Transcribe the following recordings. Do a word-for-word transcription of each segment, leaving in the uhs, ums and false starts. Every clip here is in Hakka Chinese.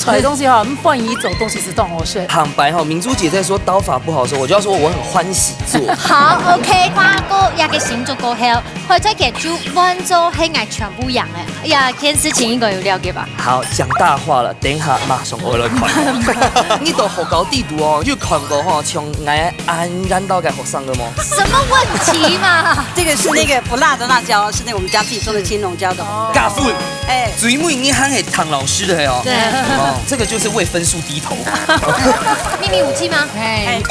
炒的東西哈，你歡喜做東西係當好食。坦白哈，明珠姐在說刀法不好的時候，我就要說我很歡喜做。好，OK，花哥一個新竹過後，開出去就換做係𠊎全部贏了。哎呀，這件事情應該有了解吧？好，講大話了，等一下馬上我來看。你到學校底肚哦，就看過吼，像𠊎恁緣投个學生个無？什麼問題嘛？這個是那個不辣的辣椒，是那個我們家自己種的青龍椒的。加分。哎，最尾你還係聽老師的哦。對。哦，這個就是為分數低頭。秘密武器嗎？哎，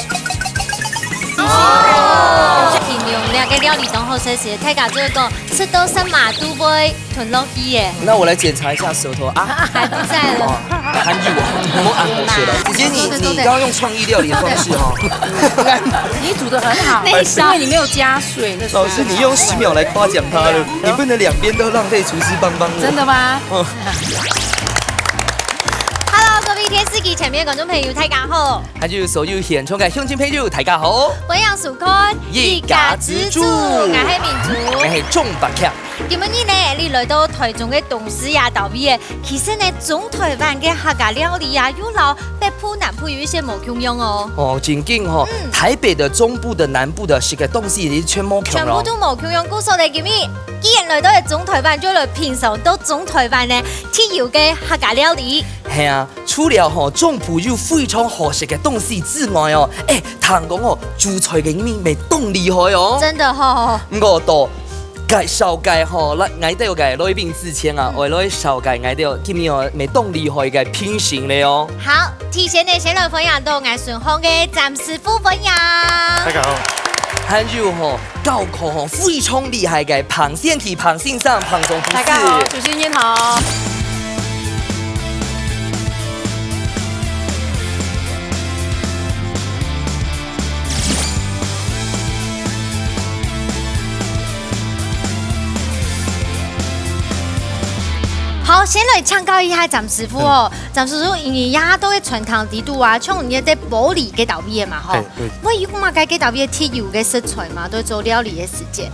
哦，形容兩個料理當好食，大家就會講食到三馬都會吞落去耶。那我來檢查一下舌頭啊。還不在了。哦，還有啊，我們按摩舌頭。姐姐，你，你剛剛用創意料理的方式哦。你煮得很好，因為你沒有加水。老師，你用十秒來誇獎他了，你不能兩邊都浪費廚師棒棒。真的嗎？嗯。Hello，各位電視機前面的觀眾朋友，大家好。還有所有現場的鄉親朋友，大家好。歡迎收看一家之煮，𠊎係明珠。𠊎係鍾伯強。今晡日呢，你來到台中个東勢這搭位，其實呢，中台灣个客家料理啊，又摎北部、南部有一些無共樣哦。哦，正經吼，台北的、中部的、南部的食个東西已經全無共樣。全部都無共樣，故所呢，今日既然來到了中台灣，就來品嚐到中台灣呢特有个客家料理。係啊，除了吼中部有非常好食个東西之外哦，哎，聽講哦，煮菜个人乜當厲害哦。真的吼。毋過到介紹介吼，來，𠊎兜个來賓之前啊，𠊎來紹介𠊎兜今日哦，乜當厲害个評審了哦。好，提前呢，先來歡迎到𠊎身項个詹師傅，歡迎。大家好。還有吼，教課吼非常厲害个彭先奇彭先生彭總博士。大家好，主持人好。 好，先來請教一下詹師傅哦。詹師傅，你也都在餐廳底肚啊，像你在玻璃个搭位嘛，吼。哎，對。會有麼个个搭位特有个食材嘛，都做料理个時節？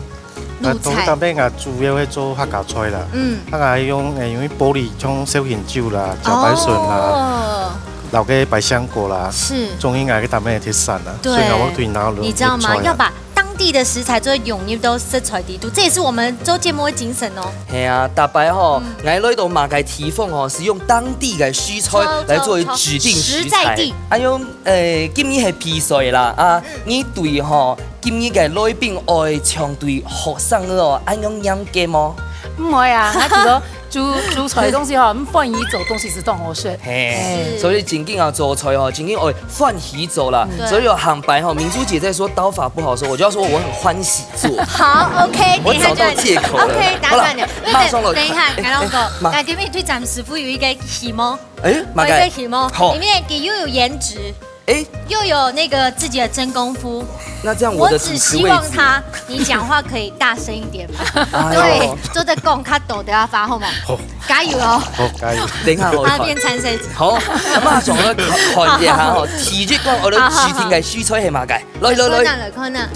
滷菜。啊，當當然啊，主要係做客家菜啦。嗯。啊，𠊎用，誒，因為玻璃像紹興酒啦、茭白筍啦，哦。摎个百香果啦，是。中意𠊎个搭配特產啦，對。所以𠊎會推拿滷你知道嗎？菜啊。要把當地的食材做融入到食材底肚，這也是我們做節目的精神哦。係啊，逐擺吼，嗯。𠊎來到麼个地方吼，係用當地个食材來作為指定食材。實在地。啊，用，誒，今日係比賽啦，啊，嗯。你對吼， 今日个來賓愛像對學生哦，恁樣嚴格無？毋會啊，𠊎覺得煮，煮菜个東西吼，你歡喜做東西係當好食。嘿，嘿。所以正經啊，做菜吼，正經愛歡喜做啦。嗯。對。所以有坦白吼，明珠姐在說刀法不好的時候，我就要說我很歡喜做。好，OK，我找到借口了。OK，打斷你。好了，馬上來。等一下，哎，𠊎摎你講，哎，馬，𠊎今日對詹師傅有一個希望。哎，麼个？有一個希望，好。因為佢又有顏值， 誒。又有那個自己的真功夫。那這樣我的主持位置？我只希望他，你講話可以大聲一點嘛。哎呦。對，做得講較多个話，好嗎？好。加油哦。好，加油。等一下，我他變參賽者。好，馬上來看，看一下吼，第一關，𠊎來指定个食材係麼个。來，來，來。來，看啊，來看啊。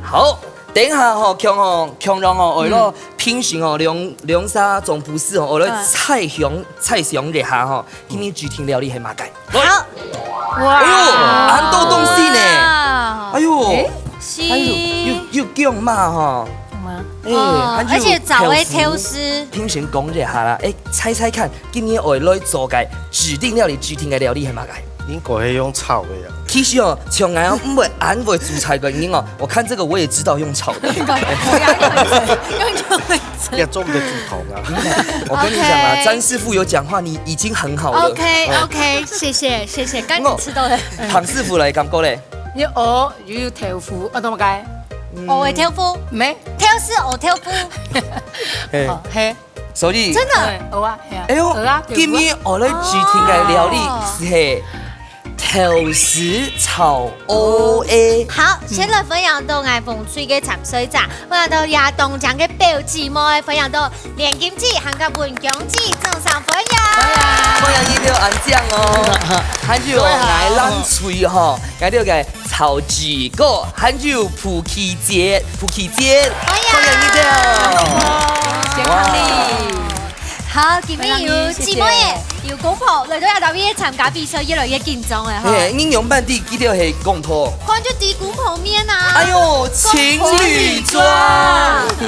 好，等一下吼，強吼，強強吼，𠊎來評審吼，兩，兩儕總廚師吼，𠊎來猜想，猜想一下吼，今日指定料理係麼个。 來。好。哇。哎呦，恁多東西呢。哇。哎呦。誒，是。哎呦，又，又薑嫲吼。薑嫲。哎，哦，還有而且找个豆豉。豆豉。評審講一下啦，哎，猜猜看，今日𠊎來做个指定料理，指定个料理係麼个？應該係用炒个啊。其實哦，像𠊎哦，毋會，恁會煮菜个人哦，我看這個我也知道用炒的。用，用，用，用。 也做毋得煮湯啊。我跟你講啊，OK。詹師傅有講話，你已經很好了。OK，OK，謝謝，謝謝，剛剛吃到的。彭師傅來，感覺咧？你蚵又有豆腐，啊，怎麼个？嗯。蚵个豆腐？沒。豆豉蚵豆腐。嘿。哦，嘿。所以，真的？對，蚵啊，嘿啊。哎呦，蚵啊，豆腐啊。今日𠊎來指定个料理係，哦。 豆豉炒蚵仔。好，先來歡迎到𠊎紅隊个參賽者，歡迎到這當靚个表姊妹，歡迎到連金姊、韓國文強姊，掌聲歡迎。歡迎你兜恁靚哦。還有𠊎藍隊吼，𠊎兜个曹志哥，還有普奇姐，普奇姐，歡迎。歡迎你兜。健康哩。哇。好，今日有姊妹个，有公婆，來到這位參加比賽，越來越緊張个吼。嘿，恁樣仰般知佢兜係公婆？看就知公婆面啊。哎喲，情侶裝。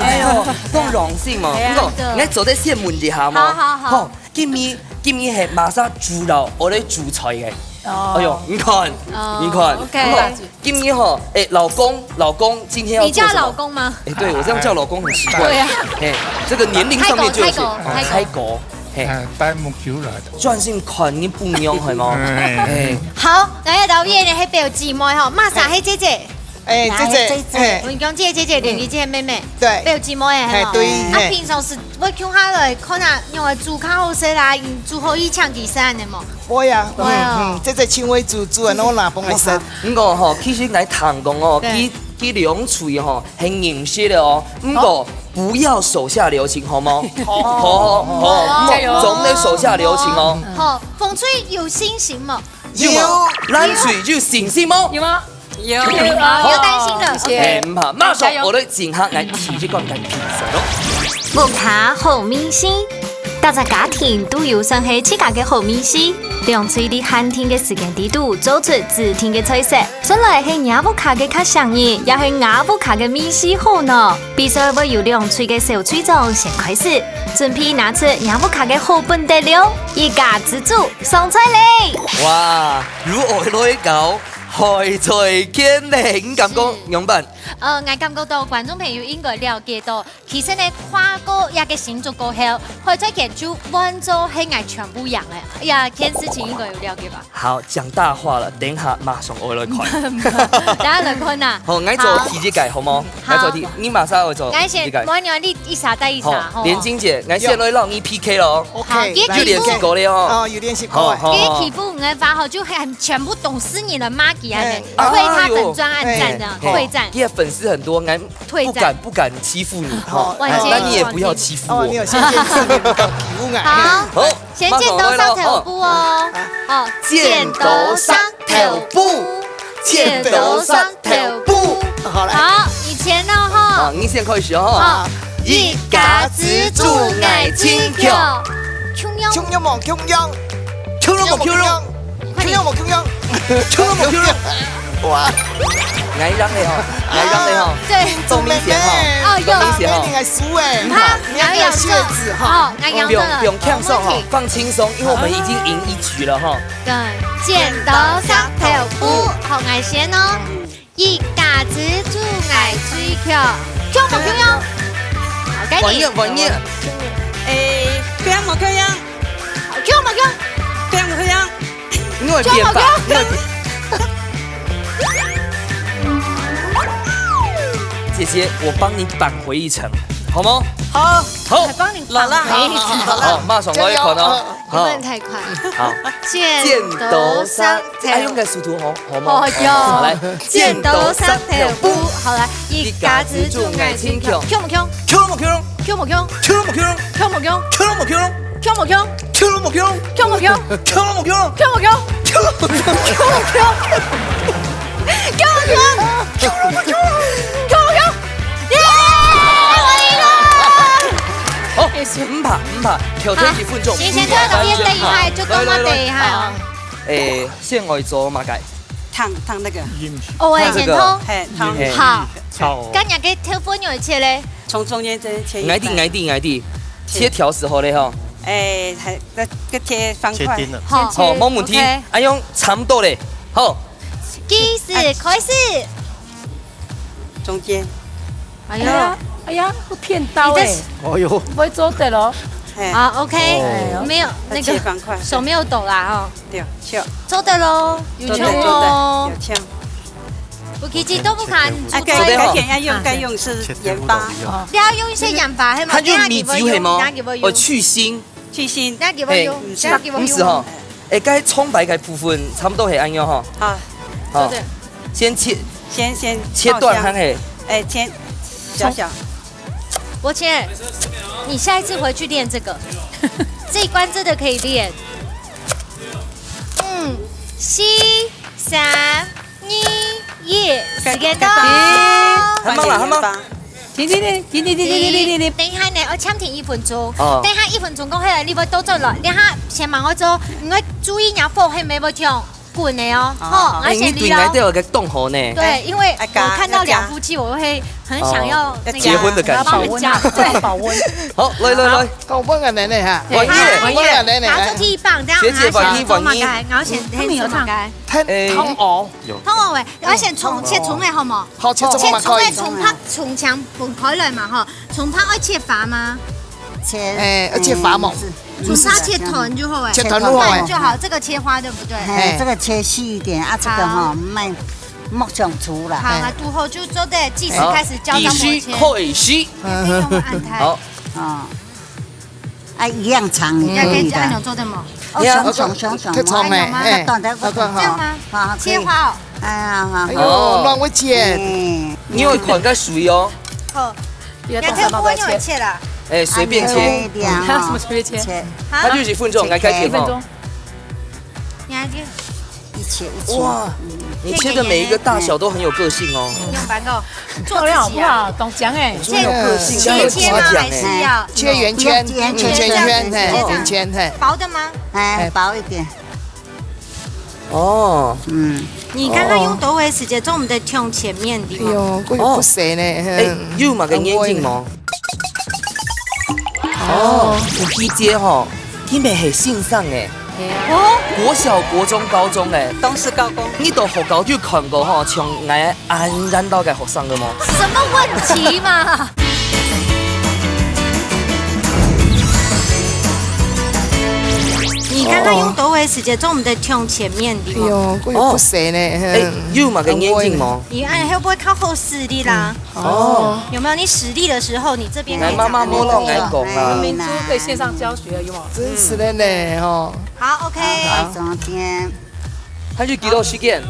哎喲，當榮幸嘛。哎呀，毋過，真的。𠊎做得先問一下嘛。好，好，好。吼，今日，今日係麼儕主導，𠊎來主菜个。哦。哎喲，你看，哦，你看，OK。你看， 今天哈，哎，老公，老公，今天要做什么？你叫老公吗？哎，对，我这样叫老公很奇怪。对啊。哎，这个年龄上面就有些，太高，太高。哦，太高，嘿。哎，戴目球来的。专心看你餔娘，系吗？哎。哎。好，来，導演呢，係表姊妹吼，麼儕係姐姐？哎，姐姐，姐姐。哎。我跟你讲，姐姐，姐姐，嗯。你姐姐妹妹，对。表姊妹，系吗？哎，对，啊，嘿。平常时 會共下來看啊，用來煮較好食啦，煮好以前其實恁呢無？會啊，會哦。嗯，嗯，這隻盡會煮，煮啊，攏拿分𠊎食。毋過吼，其實𠊎聽講哦，對。佢，佢兩喙吼，很認識的哦。毋過，好。不要手下留情，好嗎？好。好，好，好，加油。總得手下留情哦。好，風吹有信心無？有無？有。冷水就信心哦。有嗎？ 有。有，不要擔心了。謝謝。哎，毋怕，馬上𠊎來盡下𠊎第一關个比賽咯。屋下好味緒，逐隻家庭都有算係自家个好味緒。兩隊在限定个時間裡肚做出指定个菜色，算來係若屋下个較上癮，也係吾屋下个味緒好呢？比賽會由兩隊个小隊長先開始，準備拿出若屋下个好本底料，一家之煮上菜咧！哇，如何來搞？ 海菜見咧，你感覺仰般？呃，𠊎感覺到觀眾朋友應該了解到，其實呢，跨過這個新竹過後，海菜見就換做係𠊎全部贏个。哎呀，件事情應該有了解吧？好，講大話了，等下馬上𠊎來看。等下來看啊。好，𠊎做第一個，好無？好。𠊎做第，你馬上愛做第一個。𠊎先，我你一下帶一下，好，吼。連金姐，𠊎先來讓你P K咯。OK，好，來。有練習過了哦。哦，有練習過。好，好，好。因為欺負你个話吼，就很全部懂事你的媽吉啊，哎。 會他粉專按讚的，哎，會讚。佢个粉絲很多，𠊎退讚。不敢，不敢欺負你，哦，哈。哎，那你也不要欺負我。哦，你有先見之明，不敢欺負𠊎。好，好，先剪刀石頭布哦。馬上來了，哦。好，剪刀石頭布，剪刀石頭布。好，來。好，你先了哈。好，你先開始哈。好，一家之煮𠊎盡強。窮樣。窮樣無窮樣。窮樣無窮樣。 快點。窮樣無窮樣？窮樣無窮樣？哇！𠊎贏了吼，𠊎贏了吼。對。鍾明賢吼，哦，有。鍾明賢吼。你還輸欸，你還有一個楔子哈。哦，𠊎贏了。不用，不用，放鬆哈，沒問題。放輕鬆，因為我們已經贏一局了哈。對，剪刀石頭布，好，𠊎先哦。 一家之煮𠊎最強，強無強喲？好，該你。換你，換你。誒，強無強喲？強無強？強無強？你會變吧？強無強？你會變。姐姐，我幫你扳回一城，好嗎？好。好。還幫你扳回一城。好啦，好，好，好，好。好，馬上來看哦。加油。 好。你不能太快。好。剪刀石頭布。哎，用个速度吼，好嗎？哦，有。好，來。剪刀石頭布。好，來，一家之煮𠊎盡強。強無強？強無強？強無強？強無強？強無強？強無強？強無強？強無強？強無強？強無強？強無強？強無強？強無強？強無強？強無強？強無強？強無強？耶！我贏了！好，毋怕，毋怕，挑戰一分鐘，好，先，先，毋怕，等一下，等一下，就等我等一下哦。來，來，來。好。誒，先愛做麼个？燙，燙那個。哦，誒，先燙。這個。嘿，燙。嘿。好。炒。剛剛个豆腐有切嘞。從中間這樣切一半。𠊎知，𠊎知，𠊎知。切條時候嘞，吼。誒，還，那個切方塊。切丁了。好。好，無問題。OK。哎喲，差不多嘞。好。計時開始。 中間。哎呀，哎呀，會騙到欸。你的哦喲。不會做得咯。嘿。啊，OK，哦。沒有，那個，切方塊。手沒有抖啦，哦。對，切。做得咯，有做得，做得，哦。有切。我其實都不敢出推。哎，該，該片要用，該用是鹽巴。哦。你要用一些鹽巴，係嗎？它就米酒，係嗎？等下給我用，等下給我用。哦，去腥。 去腥。等下給我用，嘿，等下給我用。毋係吼。誒，該蔥白該部分差不多係恁樣吼。好。好。對，對。先切，先，先切斷，爆香。看嘿。誒，切小小。我切，你下一次回去練這個，這一關真的可以練。嗯，四、三、二、一，時間到。還吂啦，還吂。停停停停停停停停停。等一下呢，愛暫停一分鐘。哦。等一下一分鐘過後，你會倒轉來，等一下先幫我做，你愛注意若火係毋係會忒滾的哦。好，好，我先離哦。哎，你對𠊎兜有个洞口呢。對，因為我看到兩夫妻，我會很想要那個結婚的感覺。幫他們加，對。保溫，保溫。好，來來來。講問个奶奶哈。換你咧。換你咧。拿出第一棒，這樣學姐，換你，換你。拿先做麼个？拿先，他們有唱。先做麼个？哎。湯，湯圓。湯圓喂，我先沖，切蔥个好無？好，切蔥嘛可以。切蔥个蔥白、蔥薑分開來嘛，吼。蔥白愛切花嗎？切，哎，愛切花無？嗯，是。蔥白切團就好哎。切團就好哎。切團就好，這個切花對不對？哎，哎。這個切細一點啊，這個哈，好。莫，莫想粗啦。好，哎。那肚後就做得計時開始教張伯謙。好，計時開始。你可以用按開。好。哦。 啊，一樣長，嗯。也可以按鈕做得無？哦，你看，熊熊熊熊，太長了，哎，短短，啊，短哈。這樣嗎？啊，可以。切花哦。哎呀，好。哎喲，哦。亂會切。嗯。你愛看个水哦。好。也可以不用切啦。哎，隨便切。啊，你可以這樣哈。什麼隨便切？切。啊？它就一分鐘，切開。來開始哈。一分鐘。你還切？一切一切。哇，嗯。你切的每一個大小都很有個性哦。用板凳。 做料好不好？懂講哎。我說有個性，這樣有誇獎哎。切切嗎？還是要切圓圈，切圓圈，嗯，切圓圈，嘿，切圓圈。圓圈，嘿。薄的嗎？哎，哎。薄一點。哦。嗯。你剛剛用多少時間，做毋得向前面的嗎？哎喲，這个不行呢，哎，嗯。有麼个眼鏡無？哦，有一節吼，佢乜係先生哎。 哦。國小、國中、高中欸，東勢高工。你到學校就看過吼，像𠊎恁樣个學生个無？什麼問題嘛？你剛剛用多少時間，做毋得向前面的嘛？哎喲，這个不行呢，哎，有麼个眼鏡無？你哎，會不會較好視力啦？ 哦。有沒有？你使力的時候，你這邊可以講。來，媽媽莫亂來講啦。明珠可以線上教學，有沒有？真是的呢，吼。好，OK。好，昨天。還有幾多時間？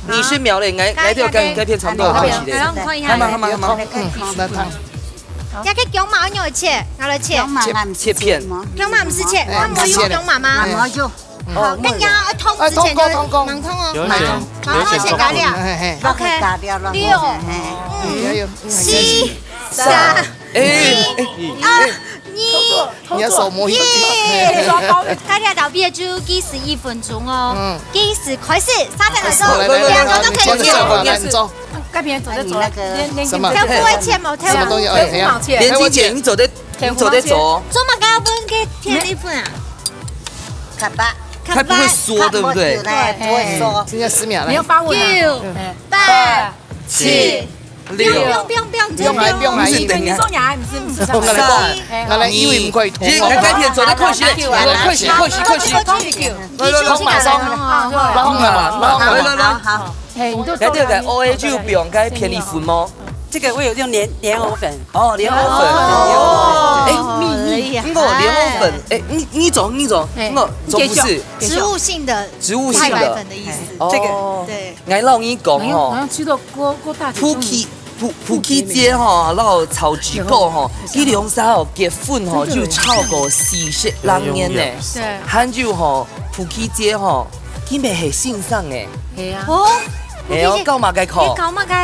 二十秒咧，𠊎，𠊎就要改，改片差不多開始咧。來，我們看一下。好嘛，好嘛，好嘛。嗯，好，來，來。這個薑嫲愛仰般切？拿來切。薑嫲切片。薑嫲毋使切，哎，我們有用薑嫲嗎？哎，沒有。 好，哦，更加要痛之前就，哎，痛過，痛過。蠻痛哦。有一點，蠻痛，有一點痛。先加料。嘿，嘿。OK，加料了，六，嘿。嗯，哎喲，四，三，哎，哎，二，你的手摸一下。耶！加料到畢業就計時一分鐘哦。嗯。計時開始，三分鐘，來，來，來，兩個都可以切。來，你坐。來，你坐。該邊走就走了，那你那個連，連什麼？豆腐會切嗎？豆腐。什麼東西？哎，哎呀。豆腐好切。連金姐，你走的，你走的走。做麼个要問該便利粉啊？ 較白。較白。它不會縮，對不對？看不出來，不會縮。現在十秒了。你要發問啊。九，嗯。八，七，六。不用，不用，不用，不用，不用來，不用來。不是，等於說你還不是，不是。我來講，哎，我來，因為毋可以拖。你看該片做得開始咧，開始，開始，開始。來，來，來，馬上，來，來，來，來，來，來。好，好。 嘿，你都走了，該這個O A就不用該便利粉嗎？這個我有用蓮，蓮藕粉。哦，蓮藕粉。哦，哎，厲害。不過蓮藕粉，哎，你，你種，你種，哎，不過種不是。你繼續，繼續。植物性的植物性的。太白粉的意思。哦。這個。對。𠊎摎你講吼，好像，好像去到各，各大體重。Phuket，Phu-，Phuket街吼，然後炒雞肉吼，有，有。佢兩儕吼，結婚吼，真的有。就超過四十零年呢。對。還有吼，Phuket街吼，佢乜係先生欸。 係啊。哦，哎喲，你，教麼个課？你教麼个？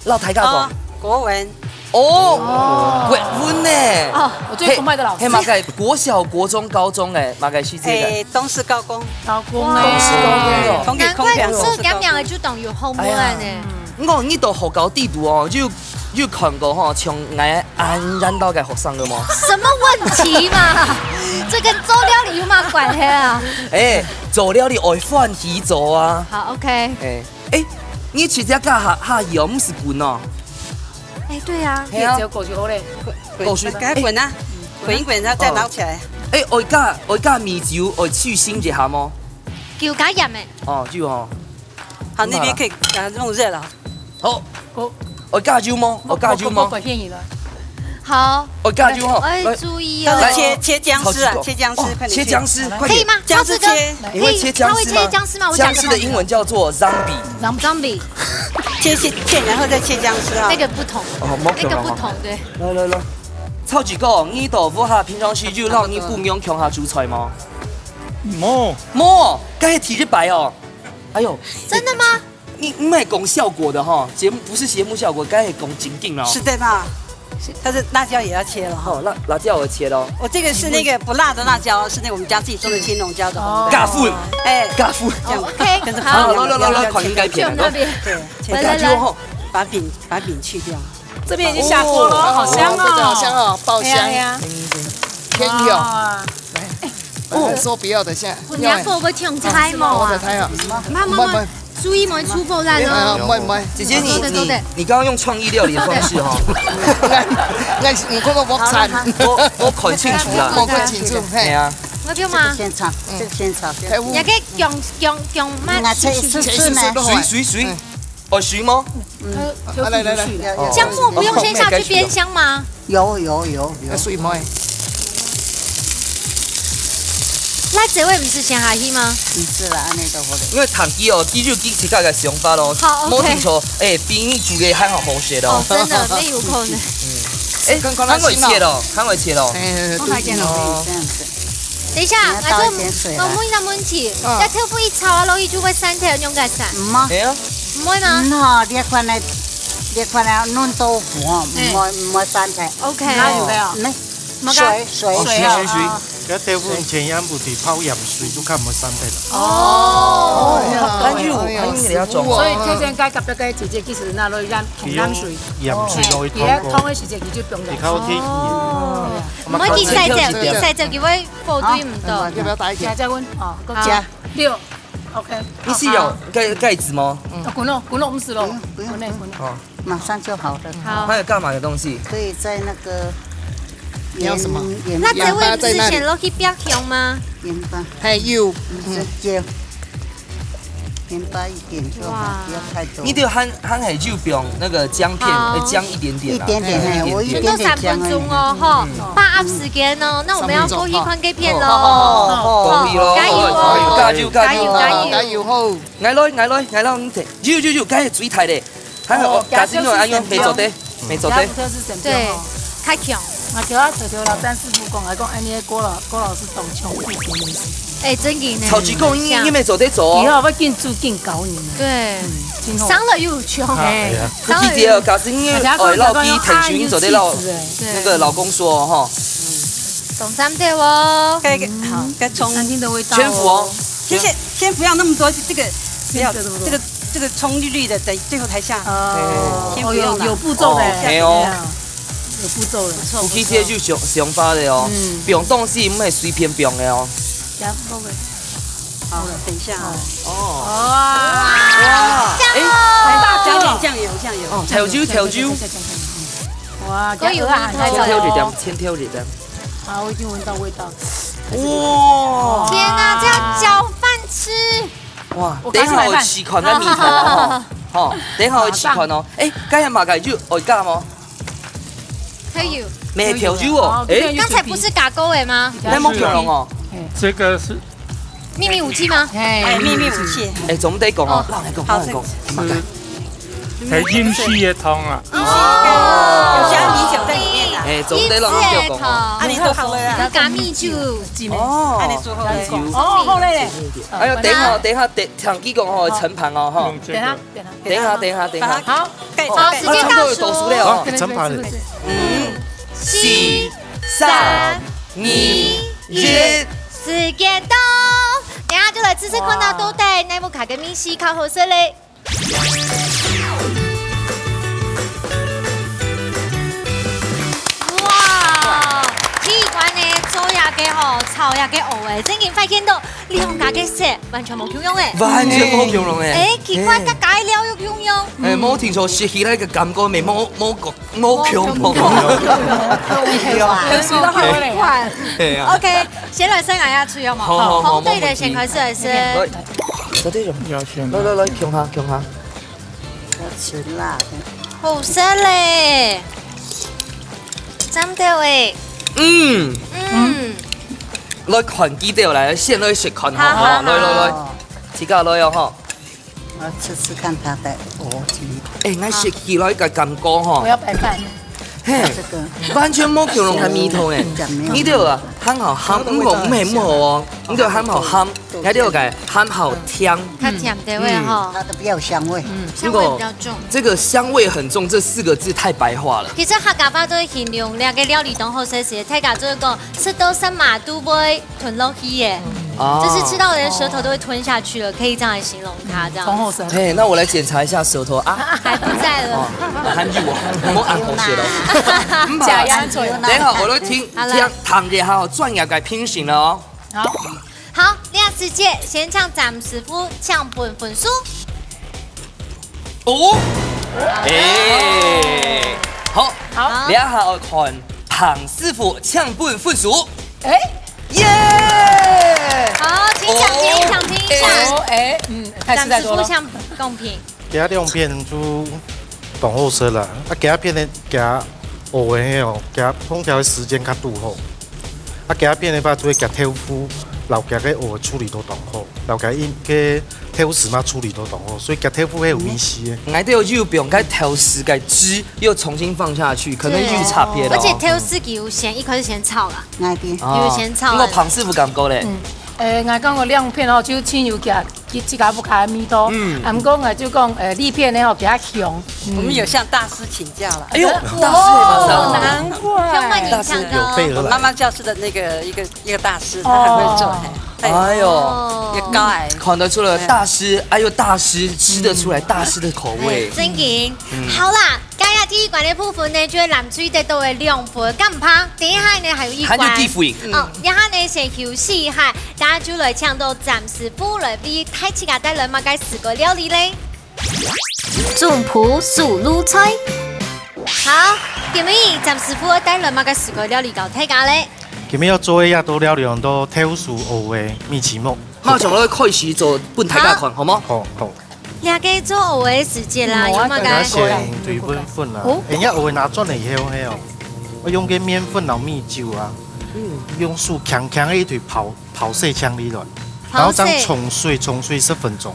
摎大家講。哦，國文。哦，國文呢？哦，我最崇拜的老師。係，係麼个？國小、國中、高中欸，麼个時節个？哎，東勢高工。高工欸。東勢高工哦。難怪你說講名就當有學問呢。哎呀。毋過你到學校底肚哦，就，就看過吼，像𠊎恁樣个學生个無？什麼問題嘛？這跟做料理有麼關係啊？哎，做料理愛歡喜做啊。好，OK。哎。 哎，你直接加下，下油，毋使滾哦。哎，對啊。係啊。直接過去好咧。過去。該滾啊，滾一滾，然後再撈起來。哎，愛加，愛加米酒，愛去腥一下無？酒加鹽欸。哦，就哦。好，那邊可以給它弄熱了。好。哦。愛加油無？愛加油無？好。 愛加油吼，愛注意哦。來，切，切薑絲啊，來，切薑絲，哦，快點切。切薑絲，快點。可以嗎？薑絲切。超市哥，你會切薑絲嗎？可以，他會切薑絲嗎？我講給他聽。薑絲的英文叫做 zombie。Zombie。切，切，切，然後再切薑絲啊。那個不同。哦，無共哦。那個不同，對。來，來，來。超市哥，你到屋下平常時就摎你餔娘共下煮菜無？無。無，該係第一擺哦。哎喲。真的嗎？你，你毋係講效果个吼，節目，毋係節目效果，該係講正經咯。是的嘛，是，但是辣椒也要切了哈。哦，辣，辣椒愛切咯。我這個是那個不辣的辣椒，是那個我們家自己種的青龍椒的紅的。哦。加分，哎，加分。這樣，哦，OK，跟著好，放一樣，來，來，來，來，要，要，看應該片了，來。對，切來，來，來。辣椒吼。把餅，把餅去掉。這邊已經下鍋了，哦，好香哦。哦，這個好香哦，爆香。哎呀，哎呀。天佑。哇。來，哦。說不要的，現在，分人哥哥搶菜無啊？我的菜啊。慢慢慢，慢慢。注意莫出火啦哦。哎，慢慢。姐姐，你，對，對，對。你，你剛剛用創意料理的方式哦。我，我，我看清楚啦。我看清楚，嘿。對啊。我就嘛。這個先炒，這個先炒。嗯。你還可以用，用，用慢慢切，切，切，切，切，切。水，水，水。嗯。 哦，水嗎？嗯。啊，來，來，來。這樣我不用先下去煸香嗎？有，有，有，有。啊，水嗎？那這位毋係先下去嗎？毋係啦，恁樣都好了。因為糖機哦，佢就有佢自家个想法咯。好，OK。無聽錯，哎，比你煮个還好好食哦。哦，真的，那有可能。嗯。哎，看，看，還會切哦，還會切哦。哎，對，對，對。哦。這樣子。等一下，你要倒一點水來。𠊎問，𠊎問一下問題，嗯。這豆腐一炒啊，落去就會散忒，恁樣个散？毋會。哎呀。 毋會嗎？嗯吼，這款个，這款个嫩豆腐吼，哎。毋會，毋會散忒。OK。哪有个哦？嗯，無个。水，水，哦，水，水，水，水。哦。該豆腐以前也毋係泡鹽水，就較毋會散忒啦。哦。哎呀，哎呀，哎呀，哎呀，所以頭先該隔壁个姐姐其實拿落去染，紅染水。鹽水落去燙過。哦。佢个燙个時節，佢就放鹽水。佢較好聽。哦。毋好緊洗手，緊洗手，佢會火對毋到。哦。要不要大一點？加，加溫，哦，夠。好。加。六。 OK，你是要蓋，蓋子嗎？嗯。哦，滾了，滾了，毋使了。不用，不用，滾了，滾了。哦。馬上就好了。好。它有幹嘛的東西？可以在那個你要什麼？鹽，鹽巴。那這位不是先落去煸香嗎？鹽巴。還有。嗯，是，鹽。鹽巴一點就好，哇。不要太多。你就還，還係就放那個薑片，好。呃，薑一點點啦。一點點，哎，嘿，我一點點薑而已。差不多三分鐘哦，吼，嗯。把握時間哦，那我們要過去看該片咯。哦，哦，哦，可以咯。加油哦。加油，加油，加油，加油。加油吼。 𠊎來，𠊎來，𠊎來，你睇，有，有，有，該係最大个。還好，哦，假使用恁樣，沒做得，沒做得。對，較強。𠊎叫啊，叫，叫老詹師傅講，𠊎講，哎，你个郭老，郭老師當強，不行，不行。哎，真个呢。超級講，你，你沒做得做哦。以後要緊做緊教你們。對，嗯，今後。傷了又有救。哎。哎呀。不記得哦，假使你，哎，老弟，騰訊，你做得老，對。那個老公說哦，哈。當讚的哦。該，該，好，該衝。餐廳的味道哦。全部哦。 先，先，先不要那麼多，這個不要，先不要這麼多。這個，這個蔥綠綠的，等最後才下。哦，先不用了。哦，有，有步驟的。哦，嘿哦。對啊，有步驟的。不錯，不錯。夫妻間就想，想法的哦，嗯。放東西毋係隨便放的哦。好了，等一下啊。哦。哇。哇。哎。加點醬油，醬油。哦，調酒，調酒。哇，可以，加油啊，可以。先調一點，先調一點。啊，我已經聞到味道。哇。天啊，這樣攪飯吃。 哇，我等一下我試看該味道哦，吼，等一下我試看哦。哎，該係麼个？就愛加嗎？可以。沒調酒哦，哎，剛才不是加過的嗎？該無共樣哦。這個是秘密武器嗎？哎，秘密武器。哎，總得講哦，哦，讓來講，好，讓來講，這個。麼个？ 係飲水个湯啊。哦。有加米酒在裡面的。哎，總得讓佢講哦。啊，你做好了啊。有加米酒。哦。啊，你做好了。哦，好嘞。哎喲，等一下，等一下，等，聽佢講哦，盛盤哦，哈。等一下，等一下，等一下。好，好，時間倒數。哦，盛盤了。五、四、三、二、一。時間到，等一下就來試試看啊，到底哪屋下个米食較好食咧。 哇，第一關呢，做這個吼，炒這個蚵仔，正經發現到兩家个色完全無共樣誒。完全無共樣誒。誒，奇怪，哎。大家个料又共樣。哎，無聽錯，食起來个感覺，無，無講 無共樣。無共樣。有時都好嘞。係啊。OK，先來先來下去好無？好，好，好，好，對的，先開始來先。來，這種。來，來，來，共下，共下。我吃辣的。好食咧。真的誒。嗯。嗯。來看幾條來，先來食看吼，好，好，來，來，來。好。自家來哦，吼。 我吃吃看它的蚵仔。哎，𠊎食起來个感覺吼。我要白飯。這個完全無共樣个味道呢。講沒有你對啊，喊好鹹，毋好毋係毋好哦，你對喊好鹹，你對个喊好甜。較甜个味吼。它的比較有香味。香味比較重。這個香味很重，這四個字太白話了。其實客家話都會形容這個料理當好食時，大家就會講食到什麼都會吞落去耶，哦就是吃到連舌頭都會吞下去了，可以這樣來形容它這樣。同好食。嘿，那我來檢查一下舌頭啊。還不在了哦，，還有啊，我按好些了。假牙做有等一下，我都聽好了聽聽一下哦，專業个評審了哦。好，好，這時節先請詹師傅請分分數。哦，哎，好，好這下愛看彭師傅請分分數。哎，耶！好，請掌聲，掌聲一下。哦，哎，嗯，太詹師傅實在多了。請公平。其他兩片就當好食啦，啊，其他片的其他芋圓个哦，其他烹調的時間較拄好，啊，其他片的話就會其豆腐，然後其个芋圓處理都當好，然後其个豆豉嘛處理都當好，所以其豆腐係有味緒个。𠊎兜有用該豆豉个汁又重新放下去，可能有差別了哦。而且豆豉佢有先，一開始先炒啦，那邊哦有先炒不過彭師傅感覺咧，誒，𠊎講个兩片哦，就盡有佢佢自家屋下个味道。嗯嗯，毋過𠊎就講，誒，這片呢吼，比較香。我們有向大師請教了。哎呦，大師的馬上。難怪。香味你想有备而来。我媽媽教室的那個一個一個大師，他很會做，嘿，哎呦，哦也高矮。看得出來大師，哎呦，大師吃得出來大師的口味。真緊。好啦，今日第一關个部分呢，就係藍隊得到个兩分，敢毋怕？等一下呢還有一關。還有第五。哦，一下呢先休息一下，等下就來請到詹師傅來為大自家帶來麼个四個料理咧。總鋪手路菜。好，今日詹師傅愛帶來麼个四個料理教大家咧？今日要做个這道料理叫做豆豉芋圓米篩目。馬上來開始做分大家看，好無？好好。這個做芋圓个時節啦，嗯有麼个？我要先對粉粉啦哦，人家芋圓拿轉來以後，嘿哦，我用个麵粉然後米酒啊，用手輕輕个一推泡泡細腔里來，然後這樣沖水沖水十分鐘，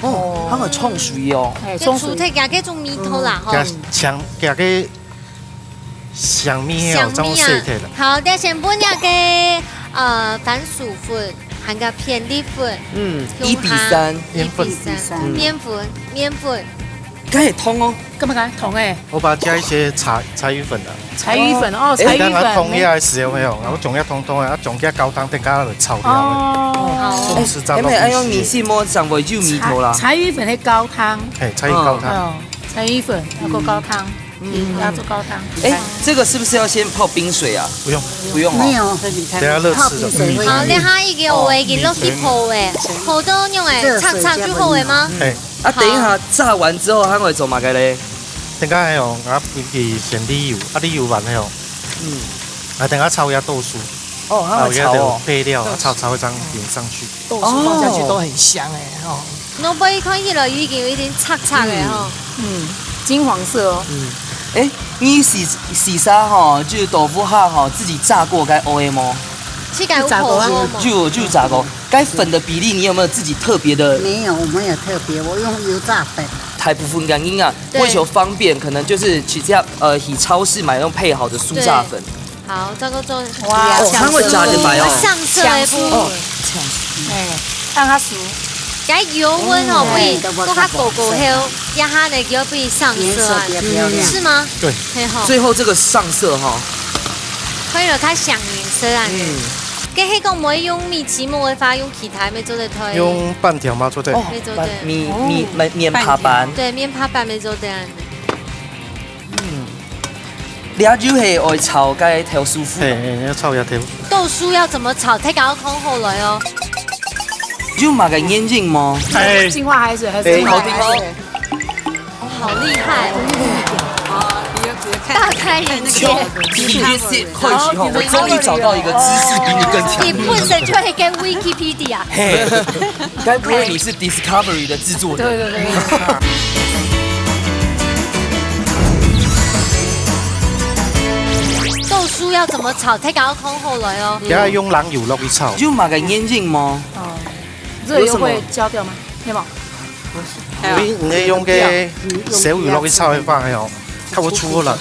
哦，還有沖水哦。哎，就沖水。除忒佢該種味道啦，吼加。強加个香味哦，這樣洗忒了。好，等下先分這個呃番薯粉，還有片栗粉，嗯，用一比三。一比三，麵粉麵粉麵粉，該會通哦。幹嘛講通誒？我把它加一些柴柴魚粉啊，柴魚粉哦，哎柴魚等下通粉。下个時候沒有，然後將它通通啊，將它高湯等下來炒掉。哦，好，重視這道哎，妹，哎，用東西。米篩目上尾就米頭啦。柴魚粉係高湯。嘿，柴魚高湯。哦，柴魚粉，然後高湯，嗯，要做高湯。哎，這個是不是要先泡冰水啊？不用，不用哦。沒有，等下熱吃的。泡冰水會好，你下已經有个已經落去泡誒，泡到用誒，熱水炒炒就好誒嗎？哎，啊，等一下炸完之後，它會做麼个咧？等下還有，啊，尤其先瀝油，啊，瀝油完了哦，嗯，啊，等下炒一下豆豉，哦，它會炒哦。配料，啊，炒炒一張淋上去。豆豉放下去都很香哎，哦。我背看起來已經有一點赤赤誒吼。嗯，金黃色哦。哎，你試試下吼，就豆腐下吼，自己炸過該芋圓無？去改有火鍋嗎？就就炸過。該粉的比例，你有沒有自己特別的？沒有，我沒有特別，我用油炸粉。大部分个人啊，對為求方便，可能就是直接呃，去超市買那種配好的酥炸粉。好，這個做哇哦，它會炸得白哦。上色的部分，哎，讓它熟。該油溫哦，嗯會都不都較高高後，一下呢就會上色啊顏色比較漂，亮是嗎？對，嘿吼。最後這個上色哈，可以了，較上顏色啊。嗯，該係講毋會用米篩目个話，用其他乜做得推。用粄條嘛做得。哦可以做得，米米面面帕粄，對，面帕粄乜做得。這就係愛炒該豆豉粉。嘿，嘿，要炒一下豆。豆豉要怎麼炒？大家看好來哦。有麼个原因無？哎，淨化海水還是哎，淨化海水？好聽哦。好厲害，哦，你要直接看大開眼界。今天是開始哈，我終於找到一個知識比你更強你。本身就係个Wikipedia。嘿，該不會你是 Discovery 的製作人？對對對。豆豉要怎麼炒？大家看好來哦。等下用冷油落去炒。有麼个原因無？哦，熱油會焦掉嗎？有沒有？你你用个燒油落去炒的話，哎喲，它會出來。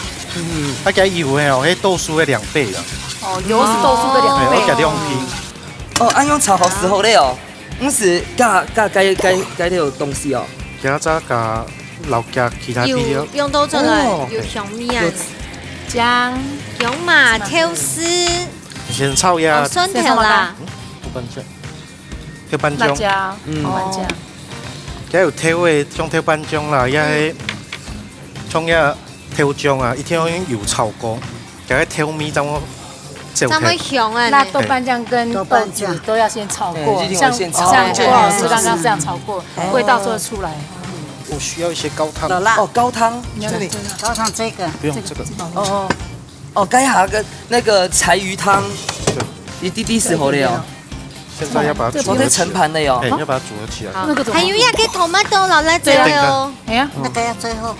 啊，加油个哦，迄豆豉个兩倍啊。哦，油是豆豉个兩倍。哎，我加兩倍。哦，恁樣炒好時候了哦。毋係加，加，加，加，加了東西哦。加再加，老加其他配料。有，用到出來，哦。有香味啊。有薑。薑嘛，豆豉。先炒呀。哦，蒜頭啦。嗯，豆瓣醬。豆瓣醬。辣椒，嗯。豆瓣醬。加有豆个，像豆瓣醬啦，也係，像也豆醬啊，一定要用油炒過。 加个調味，正會走開。這麼香啊！那豆瓣醬跟豆豉都要先炒過，哎，一定要先炒過。像，像郭老師剛剛這樣炒過，哎。味道做得出來。我需要一些高湯。有啦。哦，高湯。這裡。高湯這個。不用這個。哦，哦。哦，該下个那個柴魚湯，對。一滴滴就好了哦。現在要把它組合起來。這不是盛盤的喲。哎，要把它組合起來。好，那個怎麼？還有一個tomato摎辣椒哦。對啊。哎呀。那個要最後。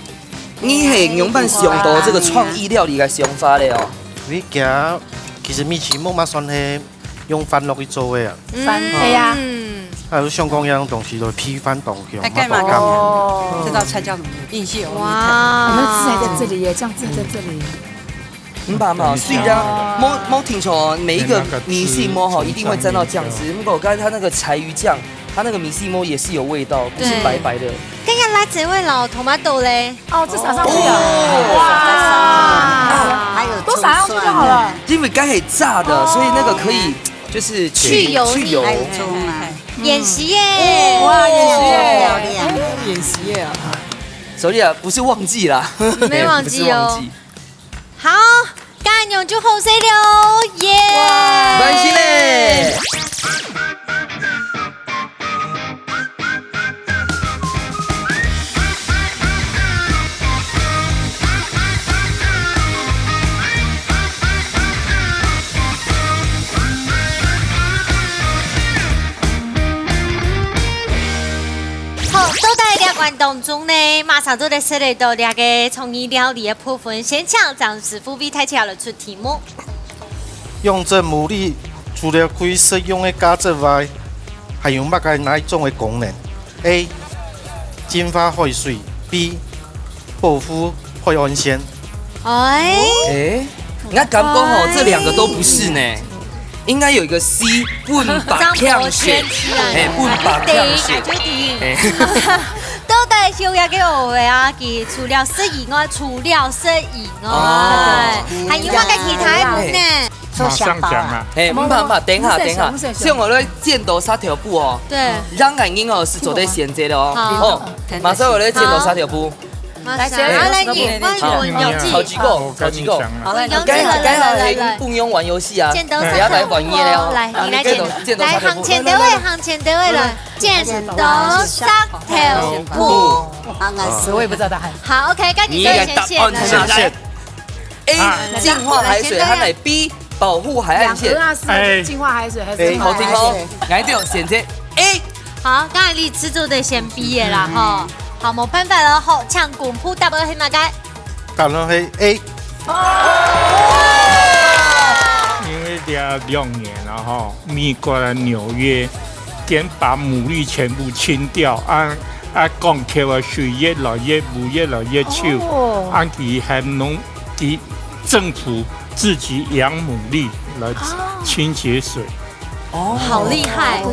你係仰般想到這個創意料理个想法咧哦？你其實，其實米篩目嘛算係用飯落去做个啊。嗯。飯，係啊。嗯。啊，就像講一樣東西咯，配飯當香，哎，幹嘛？嘛當香。哦。這道菜叫什麼？印度油哇。我們的字還在這裡耶，醬汁還在這裡。你把嘛，雖然無，無聽錯，每一個米篩目吼，一定會沾到醬汁。不過我剛才它那個柴魚醬，它那個米篩目也是有味道，不是白白的。對。看一下辣椒味咯，tomato咧。 哦，這撒上去了。哦。哇。啊，還有蔥蒜。都撒上去就好了。因為剛才炸的，哦。所以那個可以就是去油膩。去油。還有蔥啊。嗯。演習耶。哇，演習耶。漂亮。哦，演習耶啊。所以啊，不是忘記啦。沒忘記哦。不是忘記。好，恁樣就好勢了，耶。哇。開心嘞。 好，到底這關當中呢，馬上就來食得到這個創意料理个部分，先請張師傅為大家來出題目。 用這牡蠣除了可以食用个價值外，還有麼个哪一種个功能？A，淨化海水。B，保護海岸線。哎。哎，𠊎感覺吼，哎。這兩個都不是呢。應該有一個C，分白強些。張伯謙之類的。哎，分白強些。對，就對。哎。到底係有一個學位啊，佢除了食以外，除了食以外，哦。還有麼个其他个功能？哎。 馬上講啊。嘿，毋怕，毋怕，等一下，等一下，先我來剪刀石頭布哦。對。讓眼睛哦，係做得選擇的哦。好。哦，馬上我來剪刀石頭布。馬上，來，好，來，你，好，好，炒幾個，炒幾個。好，來，來，來，來，來，來。不用玩遊戲啊，剪刀石頭布哦，不要來玩夜了哦。來，你來剪，剪刀石頭布。來，行前頭位，行前頭位來，剪刀石頭布。好，我也不知道答案。好，OK，該你就先選了。你應該答案是哪個？ A，啊。淨化海水，還係B，保護海岸線？兩個啊，是哎。淨化海水還是哎，好聽哦，來，對，選擇A。好，剛才你試著个先B个啦，吼。好，無辦法了，吼，請公布答案係麼个？答案係A。因為這兩年了，吼，美國个紐約，先把牡蠣全部清掉，啊，啊，港口个水越來越汙，越來越臭，哦。啊，佢還農，佢政府自己養牡蠣來清潔水。哦。好厲害。哦，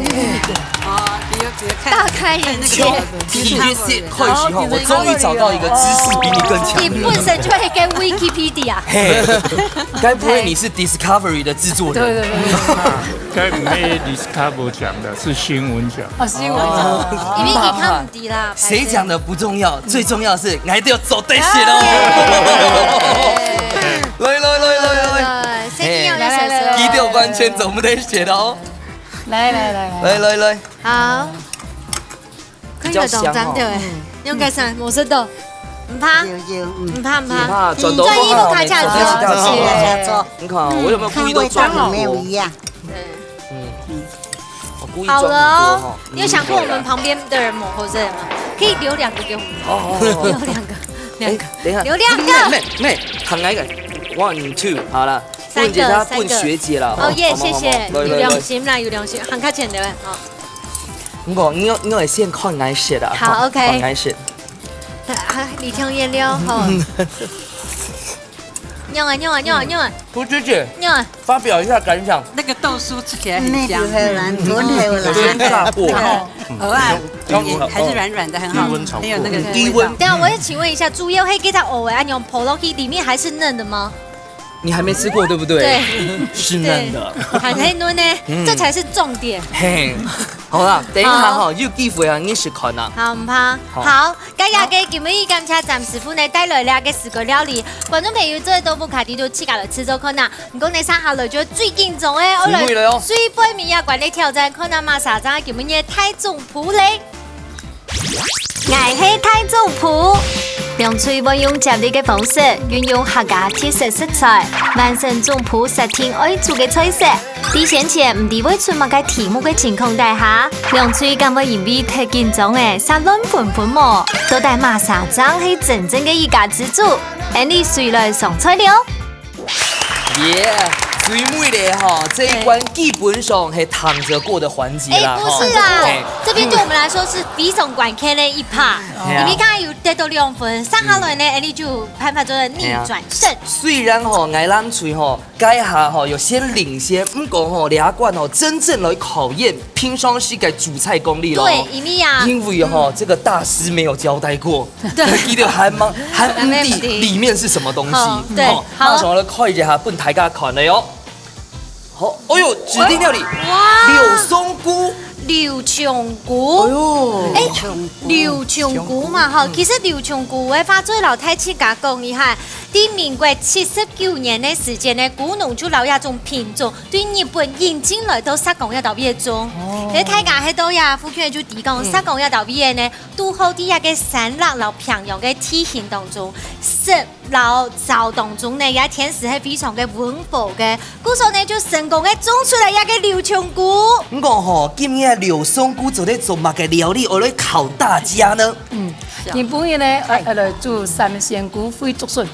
你有，你有看，大開眼界。看那個，T V C開始後，我終於找到一個知識比你更強的人。你本身就係一個Wikipedia。嘿，該不會你是Discovery的製作人？對，對，對，對。該毋係Discovery講的，是新聞講。哦，新聞講。哦。因為你看 對啦，誰講的不重要，最重要是𠊎兜做得食哦。耶！來，來，來，來，來。來，來，來，來，來，來，來。佢兜完全做毋得食哦。來，來，來，來。來，來，來。好。比較香哦。看起來當讚的欸，用該啥？無食到。毋怕。有，有，嗯。毋怕，毋怕。毋怕，轉頭放好，轉頭放好。你看，我有沒有故意都裝很多？看味道有沒有一樣。對。嗯。 我故意裝很多哈。好了哦，你有想過我們旁邊的人摸口水嗎？可以留兩個給我們。哦，哦，哦。留兩個，兩個。哎，等一下。留兩個。妹，妹，妹，行來一個。One, two，好了。三個，分一下，三個。分學姐了，哦，耶，好嗎，謝謝。好嗎？來，來，來。有良心啦，有良心，行較前的，哦。毋過，你愛，你愛先看𠊎食啦，好，OK。看𠊎食。啊，你聽見了，吼。仰啊，仰啊，仰啊，仰啊，涂姐姐，仰啊！发表一下感想。那个豆酥吃起来很香，那个很软，很好啦。有点炸过。鹅啊，也还是软软的，很好，低溫炒过很有那个低味道溫。等一下，我也请问一下，猪腰黑给它偶尔按样剥落去，里面还是嫩的吗？你还没吃过对不对？对，是嫩的。很嫩呢，嗯这才是重点。嘿，好啦，等一下好哈，有机会啊，你试看啊。好，毋怕。好好，今日个今日感谢詹师傅呢带来了个四个料理，观众朋友做得到屋下底都自家来试做看呐。毋过呢，接下来就最紧张个，我来因为了哟最背面一关个挑战，看下马上今日个大众普嘞。𠊎係大众普。梁翠會用接力个方式，運用客家特色食材，完成總普設定愛煮个菜色。在先前毋知會出麼个題目个情況底下，梁翠敢會因為忒緊張而煞亂紛紛無？到底麼儕正係真正个一家之主？𫣆俚隨來上菜了。耶，最尾咧哈，这一关基本上系躺着过的环节哎，啦。不是哈啦哎，这边对我们来说是非常关键的一趴。哎呀你们刚才有得到两分，上下来呢，哎，你就办法做得逆转胜。虽然吼，𠊎两队吼，该下吼有先领先，毋过吼，两关吼真正来考验平常时个煮菜功力咯。对，因为啊，因为吼，这个大师没有交代过，对记得还蛮还还没有唔知里面是什么东西。哦对好，好马上来开一下，分大家看的哟。好，哎呦，指定料理，哇柳松菇，柳松菇哎。呦，哎，柳松菇嘛哈，其实柳松菇个话，最老太自家讲一下，在民国七十九年的时间呢，古农就老一种品种，对日本引进来到石岡一带位种。哦，大家还都呀，福建就提供石岡一带位呢，都好在一个山脈老平洋个地形当中，是老早当中呢，也天时还非常个温和个，故所呢就成功个种出来一个柳松菇。毋过吼，今日柳松菇做得做么个料理，我来考大家呢？嗯，日本人呢，愛愛來煮三鮮菇燴竹筍。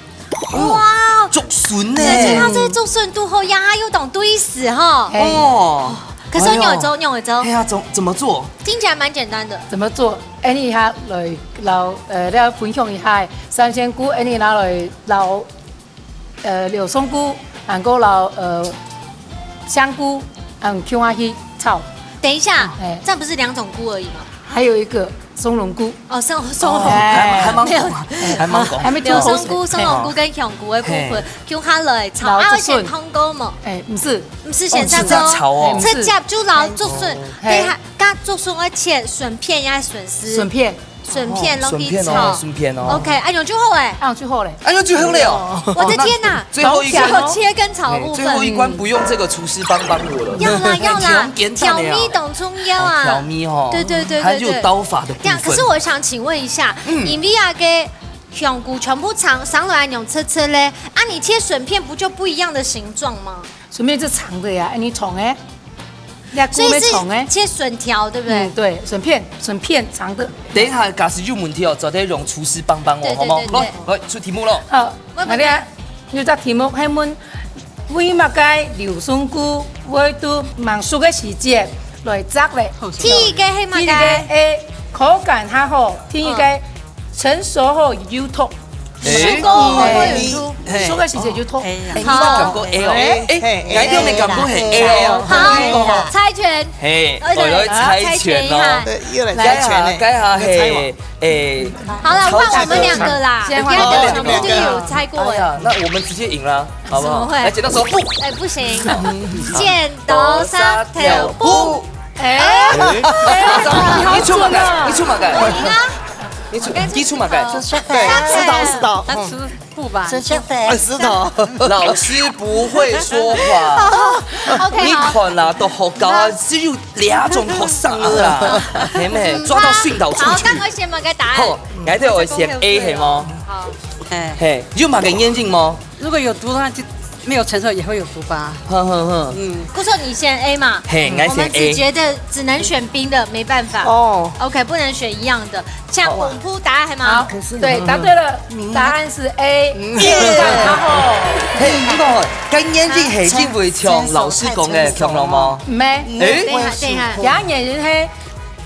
哇，竹筍呢？这这它这竹筍都好呀，还有懂对死哈。哎哦，可是我用一招，哎呦用一招哎，呀，怎怎么做？听起来蛮简单的。怎么做？恁呢下來撈，呃，來分享一下，三鮮菇恁呢拿來撈，呃，柳松菇，還過撈呃香菇，嗯，共下去炒。等一下哎，这样不是两种菇而已吗？還有一個松茸菇，哦，松松还还蛮广，还蛮广。還沒柳做好松菇、松茸菇跟香菇的部分嘿，用下來炒，老啊，竹筍先燙過嘛，哎，毋係，毋係先哦，直接上炒哦。哎直接就撈竹筍，嘿等一下，加竹筍愛切筍片抑係筍絲？筍片，筍片落去筍片哦，炒。筍片哦。 OK，哎呦，就好哎。啊，就好咧。哎呦，就好了哦。我的天哪，最后一关只有切跟炒的部分。哎最后一关不用这个厨师帮帮我了。要啦要啦，很简单的呀调味当重要啊。哦调味哦。对对对对对。还有刀法的部分。这样，可是我想请问一下，嗯因为啊个香菇全部长上来用切切嘞，啊，你切筍片不就不一样的形状吗？筍片係長个呀，恁呢長个，那菇所以是咩長个。切筍条，对不对？嗯，對，筍片，筍片長的。等一下，假使有問題哦，做得用廚師幫幫我，對好嗎？對對對來，來，出題目咯。好，我那你看，有隻題目係問，為麼个柳松菇會在吂熟个時節來摘咧？第一个係麼个？第一个A，口感較好；第二个，成熟後有毒。哎熟過後會有毒。嘿熟个時節有毒。哎，好你感覺A哦？哎，哎，𠊎一定感覺係A哦。好你講哦。猜拳。嘿，而且我來猜拳哦。猜拳一下。对，又来該下，猜拳呢。該下係，哎，好了，換我們兩個啦，先不要等換我全部都有猜過哎。哎呀，那我們直接贏了，好不好？怎麼會來，剪刀石頭布。哎，不行，剪刀石頭布。哎，哎，你出麼个？你出麼个？我贏啊！你出，你出麼个？对，石頭石頭，他吃布吧，哎，石頭。老師不會說話。 OK，你好。看啦，都學校啊，只有兩種學生啦，係咪？抓到訓導處去。好，該𠊎先問个答案。好，𠊎兜會選A係無？好。哎，嘿，有麼个原因無？如果有毒的話，就沒有成熟也會有毒吧。哼哼哼，嗯，故所你選A嘛？嘿，𠊎選A。我們只覺得只能選冰的，沒辦法。哦， OK，不能選一樣的，像公布答案係無？好，對，答對了，答案是A。嘿，你看，該眼睛係因為像老師講个強咯無？毋係，等一下，等一下，佢眼睛係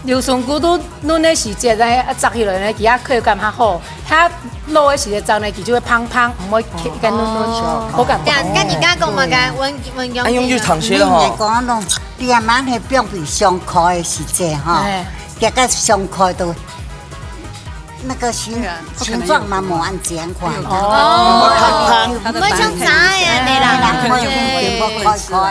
柳筍菇都嫩个時節呢，啊，摘起來呢，佢个口感較好。佢老个時節摘呢，佢就會芳芳，毋會跟嫩嫩，哦。口感不好。對啊，你看你剛剛講嘛，嗯。剛剛溫溫用啊，用就糖水了吼。你講弄，你也蠻會放比上課个時節吼，哎。這個上課都那個心，對啊，不可能有。心臟嘛無恁健康。哦。我們像炸呀，對啦，對啦，我有對。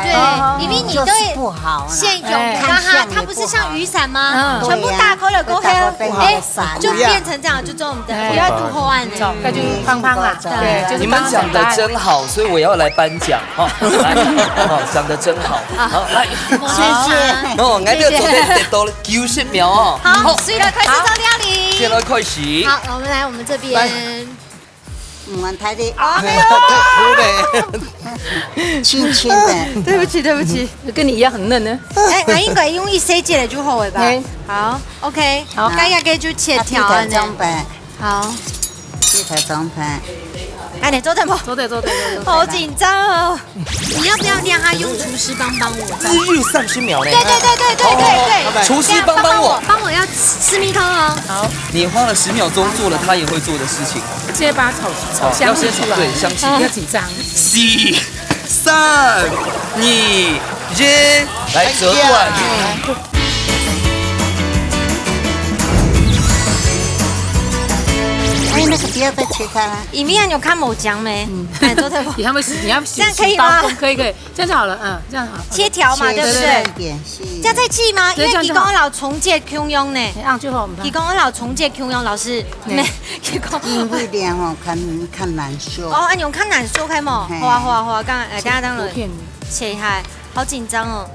對，因為你都就是不好啦。現用，哎。它，它不是像雨傘嗎？嗯。全部打開了過後，對呀，哎，打開變雨傘。就變成這樣，就中我們的，哎。不要塗厚案了。中，那就芳芳啦，對，就是你們講得真好，所以我要來頒獎哈。來，哦，講得真好。好，來，謝謝。哦，𠊎這个做得得到九十秒哦。好，好。所以來開始做料理。好。現在開始。好，我們來我們這邊。來。 毋會忒哩。哦，沒有。輕輕的。對不起，對不起。跟你一樣很嫩呢。哎，那應該用一些些的就好了吧？哎。好，OK。好。該這個就切條啊，切條呢。中白。好。切條中白。哎，你做得嗎？做得，做得，做得。好緊張哦。你要不要讓他用廚師幫幫我？只有三十秒呢。對，對，對，對，對，好，好，好，對，對。廚師幫幫我。幫我，幫我要吃蜜桃哦。好。你花了十秒鐘做了他也會做的事情。 先把它炒，炒香气出来，哦，要先炒，对，香气。不要紧张。四、三、二、一，来，折断。哎，那個不要再切開了。裡面有看某醬沒？嗯。哎，做得不？你要不要，你要不要，這樣可以嗎？可以，可以。 这样就好了，嗯，这样好。切条嘛，切，对不对？对，对，对。这样再切吗？对，因为佢讲我老重节共样呢。这样就好，我们看。佢讲我老重节共样，老师，对。没，佢讲。因为这样吼，看，看难受。哦，啊，你用看难受开嘛？嘿。好啊，好啊，好啊，刚，呃，刚刚当然不骗你。切开，好紧张哦。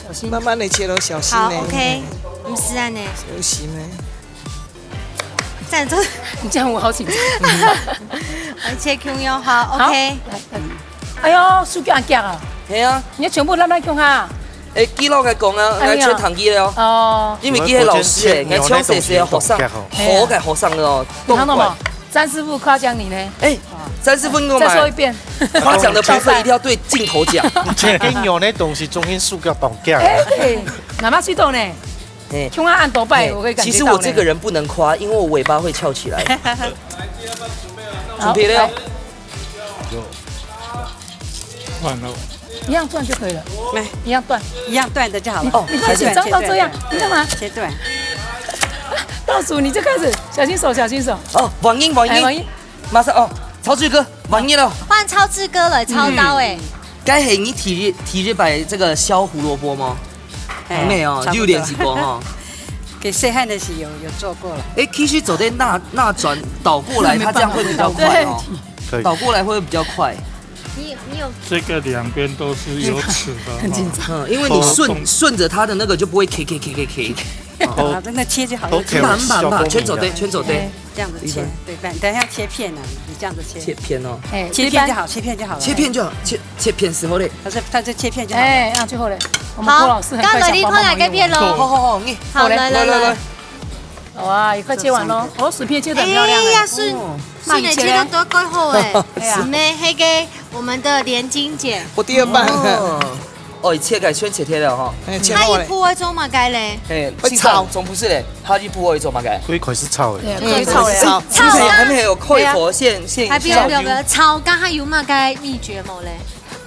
小心。慢慢地切咯，小心好呢。，OK，毋使按呢。小心呢。 这样做，你这样我好紧张。而且 Q 用好，好，OK。来，来。哎呦，手脚恁遽啊！系啊。你全部烂烂用哈。诶，記錄个讲啊，哎呀。来全堂记了哦。哦。因为佢系老师诶，我，我，我，我，我，我，我，我，我，我，我，我，我，我，好个学生哦，你看到吗？张师傅夸奖你呢。诶，张师傅，你给我买。再说一遍。夸奖的部分一定要对镜头讲。这个牛的东西中间手脚绑架。哎，哎，妈妈去动呢。 嘿。冲啊，按多拜，嘿，我可以感觉到呢。其实我这个人不能夸，因为我尾巴会翘起来。好，准备了。来。完了。一样断就可以了。来。一样断。一样断的就好了。哦，你不要紧张到这样，切断，你干嘛？切断。倒数你就开始，小心手，小心手。哦，王英，王英。哎，王英。马上哦，曹志哥，王英了。换超志哥了，操刀哎。嗯。该系你第一，第一擺这个削胡萝卜吗？ 哎，没有，差不多。有练习过哈。给谁看的时候有，有做过了。哎，其实走在那，那转倒过来，它这样会比较快哦。对。可以。倒过来会比较快。你，你有这个两边都是有尺的哈。很紧张。嗯，因因为你顺，哦，懂。顺着它的那个就不会K K K K K。好，那切就好了。OK，慢慢慢，我全走对，全走对。哎。 这样子切，一般。对，等，等一下切片啊，你这样子切。切片哦。哎，切片就好，一般。切片就好了。切片就好，切，切片是好嘞。他说，他说切片就好了。哎，那最后嘞，我们好，郭老师很快想帮忙用完。刚刚你看哪个片咯？好，好，好，你。好，好嘞。来，来，来，来。来。哇，也快切完咯。哦，薯片切得很漂亮哎。哎呀，顺，哦。顺的切得都怪好哎。哎呀。什么，那个我们的连金姐。我第二棒。哦。 哦，切个全切掉了哈。哎，切好嘞。下一步要做么个嘞？哎，会炒。先炒，总不是嘞，下一步要做么个？可以开始炒了。对，嗯，可以炒了。开始炒。还没有，还没有开火，对啊。先，先，还不要，不要，不要，先炒，刚刚有么个秘诀没嘞？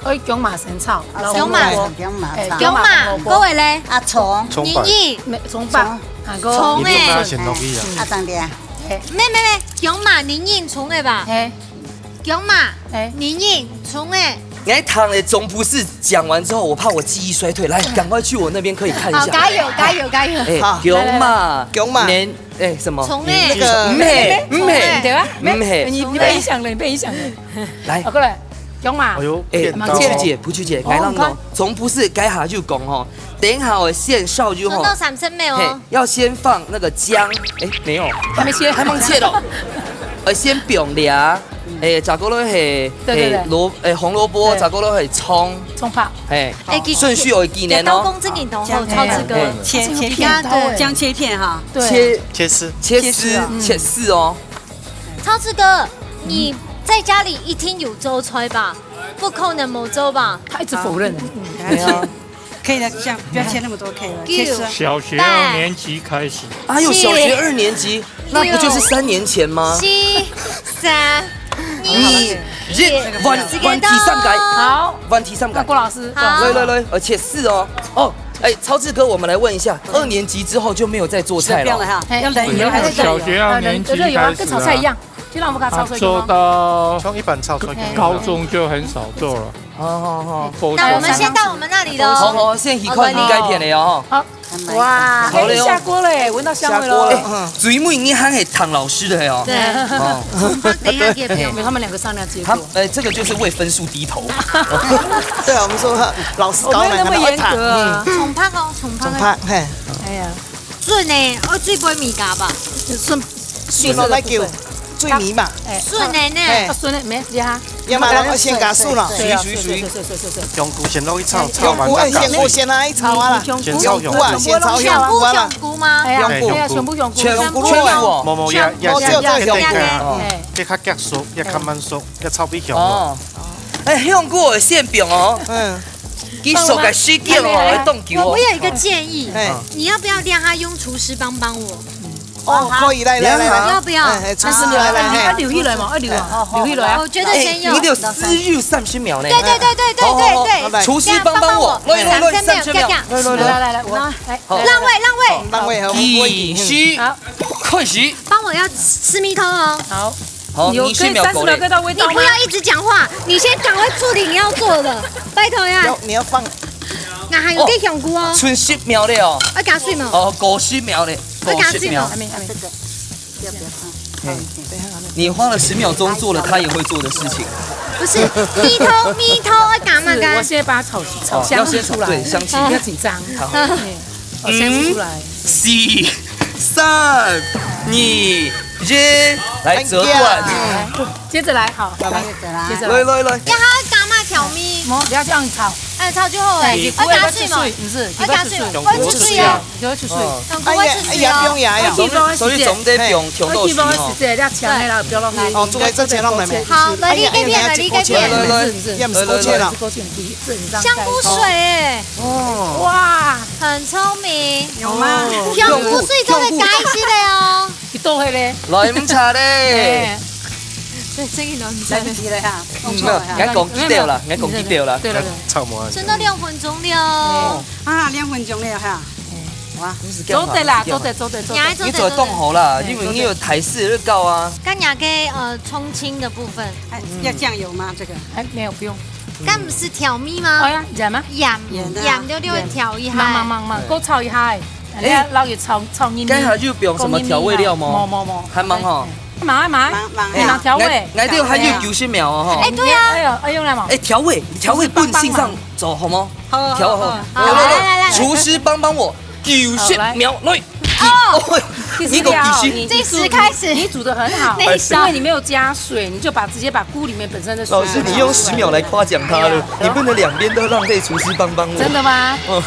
可以姜嫲先炒，啊，老姜嫲。姜嫲炒。哎，姜嫲，姜嫲，各位嘞？啊，葱。葱白。没，葱白，葱。啊，个葱哎。你用拿钱落去啊。啊，当然。哎。没，没，没，姜嫲，你认葱的吧？哎。 姜嫲，哎。你认葱哎。哎，糖的总不是讲完之后，我怕我记忆衰退，来，赶快去我那边可以看一下。好，加油，加油，加油。哎，好，姜嫲，来，来，来。姜嫲。年，哎，什么？葱哎。年纪，那个，唔系，唔系。对吧？唔系。你，你被影响了，你被影响了。来。好，过来，姜嫲。哎呦，哎，变大哦。不曲姐，不曲姐，哦，来让我，你看。总不是该下就讲吼，等一下我现烧就好。存到三十秒哦。嘿， 要先放那个姜，哎，没有，还没切。还没切哦。呃，先放料，哎，再过来嘿，对，对，对。嘿，萝，哎，红萝卜，对。再过来嘿，葱，葱白。哎，哎，其实顺序有纪念哦。讲到讲正经同好，姜，超志哥，哎，切，切片，这个有片头哎。姜切片哈。对。切，切丝。切丝，切丝哦。嗯。切丝哦。超志哥，你在家里一定有做菜吧？不可能没做吧？他一直否认。没有。可以了，这样不要切那么多，可以了，切丝啊。九、小学二年级开始。八、哎呦，七、小学二年级，那不就是三年前吗？七、三、二、你一，问，时间到。问题三个。好，问题三个。那郭老师，好。郭老师。来，来，来，而且是哦。哦，哎，超志哥，我们来问一下，二年级之后就没有再做菜了？随便了哈，嘿，要冷油还是热油？小学二年级开始啊。呃，热油啊，跟炒菜一样，就让我们给它炒出来就好。啊，做到从一般炒出来就好。高中就很少做了。好，好，好。那我们先到我们那里喽。好，好，先去看应该片的哦。好。哇，好嘞哦。哎，下锅嘞，闻到香味了。下锅了。哎，最尾你还是唐老师的哦。对。哦。等一下，可以不用。没有，他们两个商量结果。他，哎，这个就是为分数低头。对啊，我们说老师高难，我没有那么严格啊。他们要谈。嗯。重拍哦，重拍哦。重拍，嘿。哎呀。准呢，我最不会米嘎吧？准，准了，来给我最米嘛。哎，准的呢。哎。啊，准的，没，这哈。要么咱先给它顺了。水啊，水，水，水，水，水，水，水。香菇先落去炒，炒完再下水。香菇，哎，先，先來炒啊啦。先炒香菇。香菇啊，先炒香菇啊啦。香菇，香菇嗎？哎呀，香菇。哎呀，全部香菇。全部，全部哦。無，無，也，也，無，只有這个香菇。也，也，哦。哎。這較遽熟，也較慢熟，也炒不香哦。哦。哎，香菇有性病哦。嗯。佢熟个時間哦，會凍久哦。我，我有一個建議，哎。你要不要讓他用廚師幫幫我？ 哦，可以，來，來，來，來。要不要？哎，哎，廚師來，來，哎。啊，留起來嘛，啊，留啊，哎，留起來啊。我覺得先用。哎，你有只有三十秒呢。對，對，對，對，對，好，好，好，對，對。廚師幫幫我，來，來，來，三十秒，來，來，來，來，我，來，好。讓位，讓位。讓位，好，我，我已經，好。開始。幫我要吃米湯哦。好。好，你有可以三十秒可以到位到嗎？你不要一直講話，你先趕快處理你要做的，拜託呀。你要，你要放。那還有點香菇哦。哦，賰十秒了哦。要加水嗎？哦，五十秒了。 要加水嗎？五十秒。還沒，還沒。這個，不要，不要，嗯。嘿，你花了十秒鐘做了他也會做的事情。不是，米湯，米湯要加麼个？是，我現在把它炒，炒香氣出來。哦，要先炒，對，香氣。不要緊張。好。嘿，哦，香氣出來。五、四、三、二、一，來，折斷。哎呀。接著來，好，來，接著來。來，來，來。要還要加麼个調味？無，不要這樣炒。哎，炒就好了。對，要加水嗎？不是，要加水嗎？不會出水哦。 就會出水。哦。用鍋會出水哦。哎呀，哎呀，不用呀，哎呀。所以，所以總得用，用到水哦。你切个啦，不要浪費。哦，這個再切落來嘛。好，來，你這片，來，你這片。哎呀，哎呀，哎呀，這勾芡。來，來，來。是，是。也毋係勾芡啦。是勾芡，你這張香菇水欸。哦。哇，很聰明。有嗎？哦。香菇水做得加一些的哦。你倒去咧。來，毋差咧。哎。這，這個攏毋差。來不及了哈，弄錯了哈。嗯，𠊎講幾條啦，𠊎講幾條啦。對了，對了。差不多。剩到兩分鐘了。哦。 啊，兩分鐘了哈。哇，做得啦，做得，做得，做得。你還做得，你做得當好啦，做得。因為你有台式的搞啊。剛剛那個，呃，蔥青的部分。哎，要醬油嗎？這個？哎，沒有，不用。該毋係調味嗎？哦呀，鹽嗎？鹽，鹽的啊。鹽就略微調一下。慢慢慢慢，哎。過炒一下，哎。哎，然後又炒，炒入去。該下又不用什麼調味料嗎？無，無，無。還蠻好。哎，哎。 嘛，嘛，嘛，嘛，哎，嘛，調味。𠊎，𠊎兜還有九十秒哦，吼。哎，對啊。哎喲，哎，用了嘛。哎，調味，調味分先生做好無？好，好，調好。好，好，來，來，來，來。廚師幫幫我，九十秒內。哦，哦，你給我九十。計時開始。你煮得很好，等一下。因為你沒有加水，你就把，直接把菇裡面本身的水。老師，你用十秒來誇獎他了，對啊。你不能兩邊都浪費廚師幫幫我。真的嗎？嗯。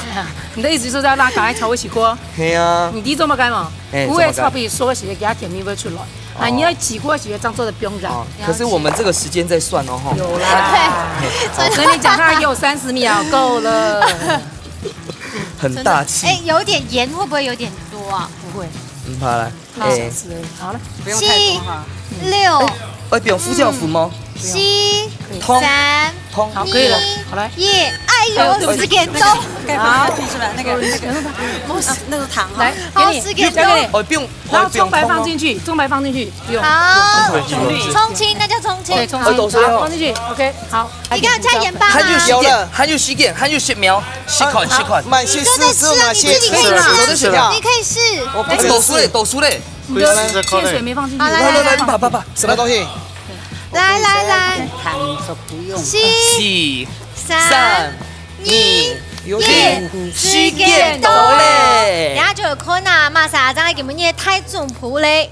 你的意思是說要讓他趕快炒一起鍋？嘿啊。你第一做麼个嘛？ 哎，不會炒皮熟的時候，給它甜味會出來。啊，你要起鍋的時候，這樣做得不用染。哦，可是我們這個時間在算哦，吼。有啦。對。我跟你講，他還給我三十秒，夠了。很大氣。哎，有點鹽，會不會有點多啊？不會。毋怕啦。好，哎。好了。不用太多哈。七、六、哎，不用，呼叫符嗎？嗯。七、通。三、通。好，可以了。好，來。一。哎喲，哎喲，時間到。好。那個，那個，那個糖哈。來，好，給你，時間到。交給你。哦，不用。 然後蔥白放進去，蔥白放進去，不用。好，蔥青，那叫蔥青。對，蔥青，哎，倒水哦。好，放進去，OK，好。你看，加鹽巴嗎？還有時間，還有時間，還有十秒，試看，試看。慢些試，慢些試，你自己可以吃啊，你可以試。我不知道。倒水嘞，倒水嘞。你的汽水沒放進去。好，來，來，來，來。爸，爸，爸，什麼東西？來，來，來。糖說不用。四、四、三、三、二、一，時間到咧。等下就有看啊，麼儕正係今晡日个大總鋪咧。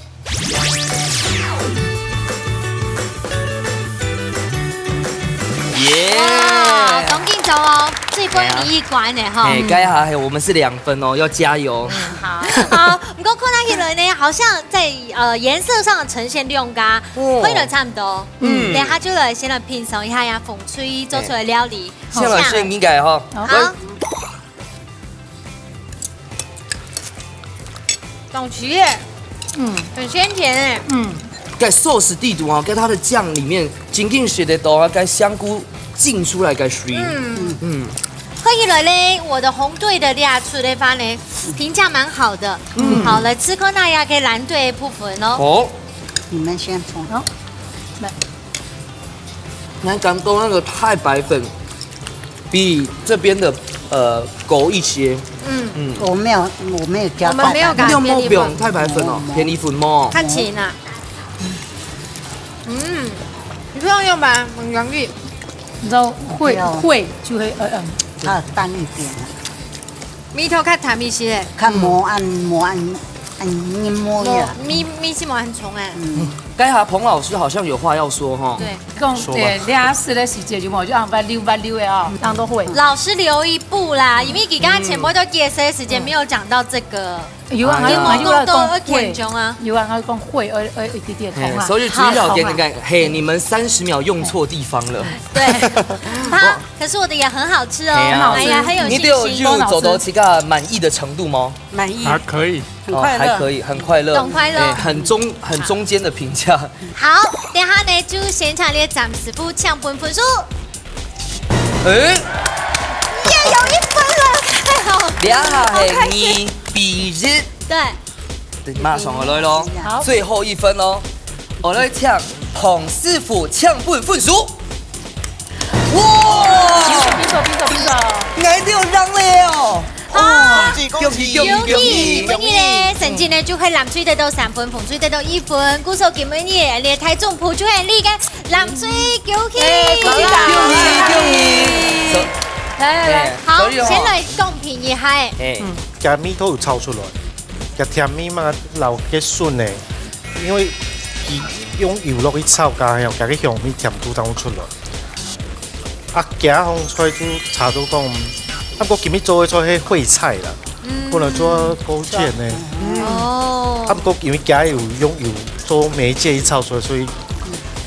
耶！哇，當緊張哦，最尾你一關呢，哈。哎，該下，嘿，我們是兩分哦，要加油。嗯，好。好，毋過看起來呢，好像在，呃，顏色上呈現兩家，哦。看起來差不多。嗯。等下就來先來品嚐一下呀，紅隊做出來的料理。哎。夏老師，你應該哈。好。來。枸杞耶，嗯，很鲜甜哎。嗯，該sauce底肚啊，跟它的醬裡面緊緊吸得到啊，該香菇浸出來个水。嗯嗯，喝起來嘞，我的紅隊的這出的話呢，評價蠻好的。嗯，好，來吃看那呀，可以藍隊的部分哦。好，你們先從好，來。 能感到那個太白粉比這邊的呃勾一些。嗯，我沒有，我沒有加太白粉。我們沒有加你有沒有用太白粉哦？没有。便宜粉吗？看起来，嗯，你不用用吧，很容易。你知道會不要。会就会呃嗯，它淡一點。 味道較淡一些。較無恁，無恁，恁黏無呀。無，味，味是無恁重哎。嗯，該下彭老師好像有話要說哈。對。講，說吧。對，你愛食个時節就無，就恁滑溜滑溜个哦，人都會。老師留一步啦，因為佢剛剛前面都介紹的時間沒有講到這個。有啊，有啊，有啊，講會，有啊，講會，呃，呃，一點點，嘿，同啊。所以主要點你看，好，好嘛。嘿，你們三十秒用錯地方了。對，好。 可是我的也很好吃哦。嘿啊。哎呀，很有信心。你對肉做到自家滿意的程度嗎？滿意。還可以。很快樂。哦，還可以，很快樂。很快樂。哎，很中，很中間的評價。好，等下呢，就現場列詹師傅請分分數。哎。也有一分了，太好。這下係好開心。二比一。對。 馬上就來咯，好。最後一分咯，𠊎來請彭師傅請分分數。哇！平手，平手，平手。𠊎都有讓了哦。好。哦，恭喜，恭喜，恭喜，恭喜！今晡日呢，成績呢就係藍隊得到三分，紅隊得到一分，故所今晡日个大總分就係這个藍隊，恭喜！哎，恭喜！恭喜，恭喜！來，來，來，哎，好，所以哦，先來公平一下。哎。嗯。 厥味道有炒出來，厥甜味嘛，摎該筍呢，因為佢用油落去炒，該樣，厥个香味甜度當有出來。啊，其他項菜就差到講，啊，毋過今晡日做个菜係燴菜啦，嗯。本來做勾芡呢。哦。啊，毋過因為厥有用油做媒介去炒出來，所以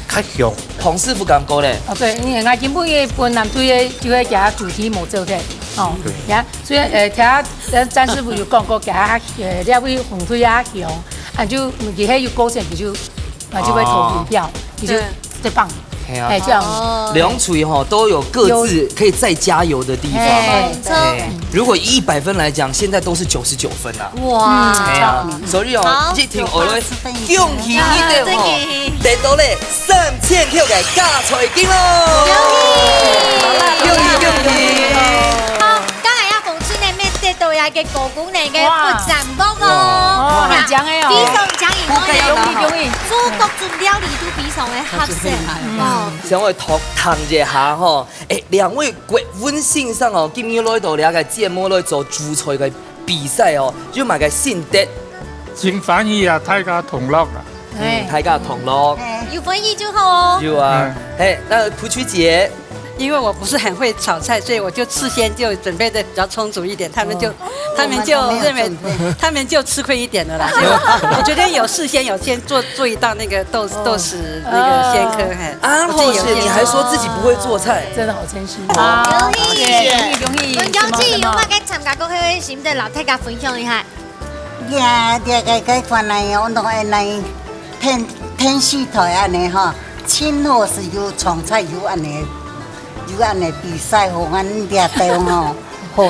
較香。彭師傅感覺咧？哦，對，因為𠊎今晡日分藍隊个，就係厥主題無做忒，哦，對。呀，所以，呃，厥 但詹師傅有講過，厥，呃，這位紅隊啊，香，啊，就，佢係有勾芡，佢就，啊，就會投一票，哦。佢就，對。最棒。係啊。哎，這樣。哦。兩隊吼，都有各自可以再加油的地方嘛。哎，沒錯。哎，如果以一百分來講，現在都是九十九分啊。哇。哎呀，嗯。所以哦，好。一定愛來恭喜你兜吼，啊，恭喜。得到了三千塊个加菜金咯。恭喜！恭喜，恭喜！好， 剛才阿紅隊呢，乜得到一個高功能个，哇。不展望哦。哦，很強欸哦。非常強硬哦。恭喜，恭喜。各種料理都非常的合適。嗯。哦。想愛討，談一下吼，哎，兩位國文先生哦，今日來到這個節目來做主菜个比賽哦，有麼个心得？真歡喜啊，大家同樂啊。 嗯，哎。大家同樂。哎。有歡喜就好哦。有啊。嗯。嘿，那璞曲姐？因為我不是很會炒菜，所以我就事先就準備得比較充足一點，他們就，哦。他們就認為，我們都沒有準備。他們就吃虧一點了啦。所以我，我覺得有事先有先做，做一道那個豆，哦。豆豉那個鮮蚵，哦。嘿。啊，我自己有先做。後世你還說自己不會做菜？真的好謙虛。好，好，謝謝。恭喜，恭喜。文嬌姐，有麼个參加過个心得，摎大家分享一下？ 呀，這個，這個，看來哦，攏會來電，電視台恁呢吼，盡好勢有創菜，有恁呢，有恁呢比賽，予𠊎這兜吼，好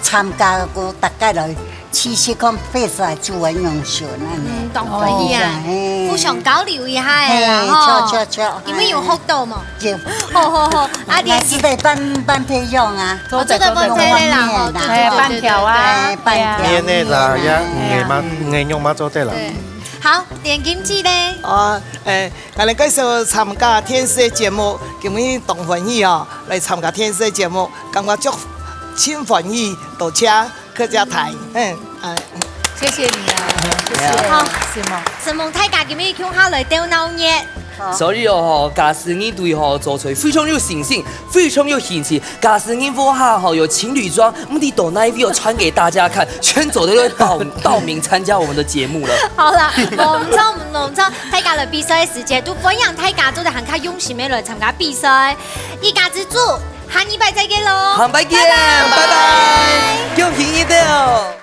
參加過，大家來試試看，face啊，就會用手恁呢。嗯，當歡喜啊。哦，嘿。互相交流一下啦，嘿，吼。著，著，著。你們有學到嗎？有。好，好，好。啊，𠊎試著半，半配用啊。哦，做得半配个啦，吼，用面啦。對，對，對，哎，半條啊。對，對。哎，半條。面个啦，對啊。也，也嘛，嗯。也用嘛做得啦。對。 好，田金姐呢？哦，誒，𠊎等介紹參加電視个節目，今晡日當歡喜哦，來參加電視个節目，感覺足盡歡喜，多謝客家台，嗯，哎。謝謝你啊，謝謝。好。是嗎？承蒙大家今日共下來鬥鬧熱。好。所以哦，吼，假使你對吼做菜非常有信心，非常有興趣， 假使你屋下吼有情侶裝，毋知到哪位哦，穿給大家看，全組都會報，報名參加我們的節目了。好啦，無錯，無錯，大家來比賽个時節，都歡迎大家做得還較用心个來參加比賽。一家之煮，下禮拜再見咯。下禮拜見，拜拜。拜拜。恭喜你兜哦。